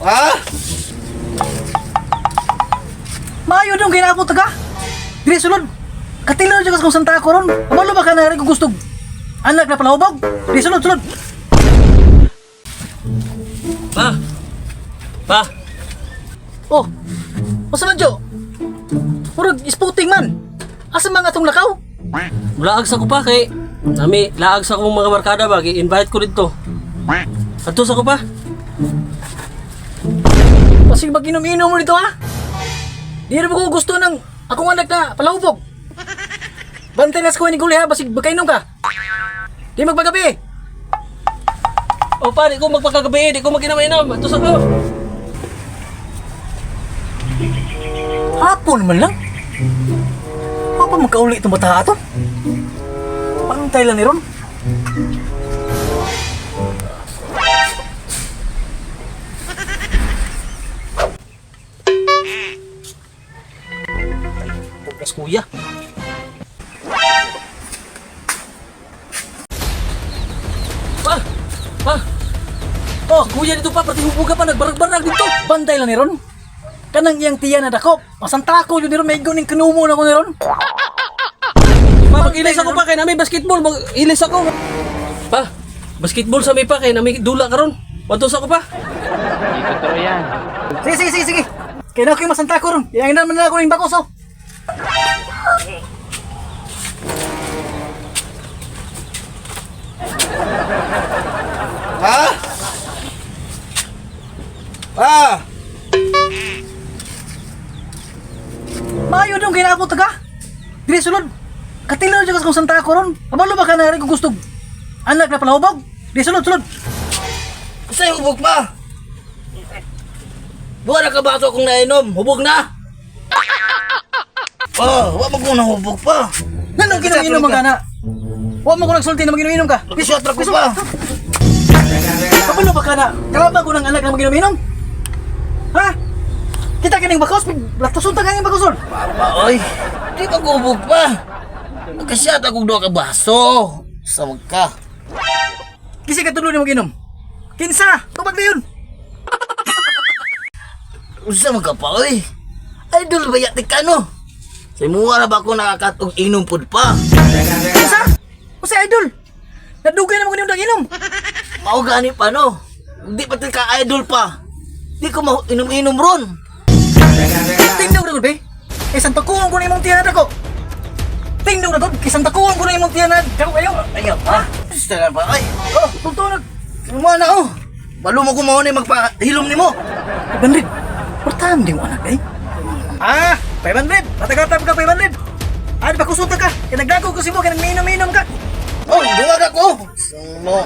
Ah! Maayo dong kinaabot ka. Dili sulod. Katilo jud kung santa ko ron. Kabalo ba ka na rin gusto? Anak na palahubog. Dili sulod, sulod. Pa! Pa! Oh. Usa man jo? Murag isputing man. Asa man atong lakaw? Laag sa ko pa kay nami laag sa kong mga barkada ba gi-invite ko didto. Adto sa ko pa. Pasig mag inom-inom mo dito ha. Di rin ko gusto ng akong anak na palahubog. Bantay na sa kuha ni Guli ha, basig magkainom ka. Di magpagabi. O pa, di ko magpakagabi, di ko maginom-inom. Adto sa ko. Hapon man lang. Wa pa magkauli itong bata ato. Pantay lang ni Ron. Bukas kuya. Pa! Pa! Oh, Kuya dito pa, pati hubuga pa, nagbarag-barag dito. bantay lang ni Ron. Kanang iyang tiyan na dakop. Masantako yun ni Ron. May guning kanumo na ko ni Ron. Pa, mag-ilis ako pa kay nami basketball, mag-ilis ako. Pa, basketball sa mi pa kay nami dula karon. Adto sa ko pa. Sige, sige, sige, sige. Kaya na ako yung masantako ron. Iyang naman na ako ng bakos, oh. Ha? Ah! Maayo dong kinaabot ka. Dili sulod. Katilo jud kung santa ko ron. Kabalo ba ka na rin gusto? Anak na palahubog. Dili sulod, sulod. Sa'yo hubog pa! Buwan na ka baso akong nainom? Hubog na! Oh, wa mo na hubog pa. Nanong ginom-inom man ka na? Wa mo ko nagsulti na maginom-inom ka. Shot ra ko pa. Kabalo ba ka na? Kalabang ko ng anak na maginom-inom? Ha? Kita kining bakos, latusun ta kaning bakoson. Papa, oy. Di pa ko hubog pa. Nagkasyat akong duha ka baso. Sawag ka. Kisi ka tulo ni maginom. Kinsa? Tubag na yun. Unsa man ka pa, oy? Idol ba yati ka no? Sa imuha na ba ako nakakatog inom pud pa? Kinsa? Usa idol. Nadugay na mo kunim inom. Mao gani pa no. Di pa ka idol pa. Di ko ma inom-inom ron. Tingnaw na gud be. Eh santakuon ko na imong tiyan ako. Tingnaw na gud, kay santakuon ko na imong tiyan Kako kayo. Ayaw pa. Basta na pa, oy. Oh, tugtunog. Mo na oh. Balo mo ko mao ni magpahilom nimo. 500. Portahan di mo anak eh. Ah, 500. Patagatab ka 500. Ah, di ba kusuta ka? Kaya nagdago ko si mo, kaya nagmiinom-inom ka. Oh, duwag ako. Mo.